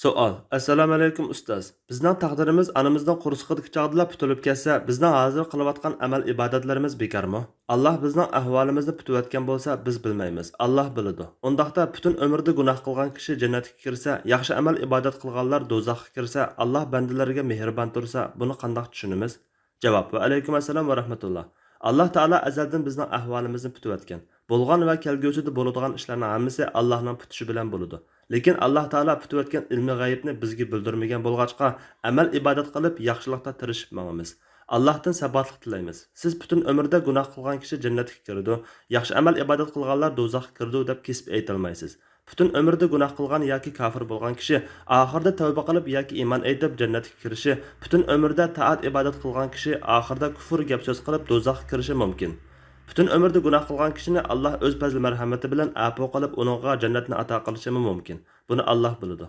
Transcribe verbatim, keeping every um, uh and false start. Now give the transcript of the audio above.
سوئال. ئەسسالامۇئەلەيكۇم ئۇستاز. بىزنىڭ تەقدىرىمىز ئانىمىزنىڭ قورسىقىدىكى چاغدىلا پۈتۈلۈپ كەتسە، بىزنىڭ ھازىر قىلىۋاتقان ئەمەل ئىبادەتلىرىمىز بىكارمۇ؟ ئاللاھ بىزنىڭ ئەھۋالىمىزنى پۈتۈۋەتكەن بولسا، بىز بىلمەيمىز. ئاللاھ بىلىدۇ. ئۇنداقتا پۈتۈن ئۆمرىدە گۇناھ قىلغان كىشى جەننەتكە كىرسە، ياخشى ئەمەل ئىبادەت قىلغانلار دوزاخقا كىرسە، ئاللاھ بەندىلىرىگە مېھرىبان تۇرسا، بۇنى قانداق چۈشىنىمىز؟ جاۋاب. ۋەئەلەيكۇم ئەسسالام ۋە رەھمەتۇللا. ئاللاھ تائالا ئەزەلدىن بىزنىڭ ئەھۋالىمىزنى پۈتۈۋەتكەن. بولغان ۋە كەلگۈسىدە بولىدىغان ئىشلارنىڭ ھەممىسى ئاللاھنىڭ پۈتۈشى بىلەن بولىدۇ. لېكىن ئاللاھ تائالا پۈتۈۋەتكەن ئىلمى غەيىبنى بىزگە بىلدۈرمىگەن بولغاچقا، ئەمەل ئىبادەت قىلىپ، ياخشىلىقتا تىرىشىپ مېڭىمىز. ئاللاھتىن ساباتلىق تىلەيمىز. سىز پۈتۈن ئۆمرىدە گۇناھ قىلغان كىشى جەننەتكە كىرىدۇ، ياخشى ئەمەل ئىبادەت قىلغانلار دوزاخقا كىرىدۇ دەپ كېسىپ ئېيتالمايسىز. پۈتۈن ئۆمرىدە گۇناھ قىلغان ياكى كاپىر بولغان كىشى ئاخىرىدا تەۋبە قىلىپ ياكى ئىمان ئېيتىپ جەننەتكە كىرىشى، پۈتۈن ئۆمرىدە تائەت ئىبادەت قىلغان كىشى ئاخىرىدا كۇفر گەپ سۆز قىلىپ دوزاخقا كىرىشى مۇمكىن. پۈتۈن ئۆمرىدە گۇناھ قىلغان كىشىنى ئاللاھ ئۆز پەزلى مەرھەمىتى بىلەن ئەپۇ قىلىپ ئۇنىڭغا جەننەتنى ئاتا قىلىشىمۇ مۇمكىن. بۇنى ئاللاھ بىلىدۇ.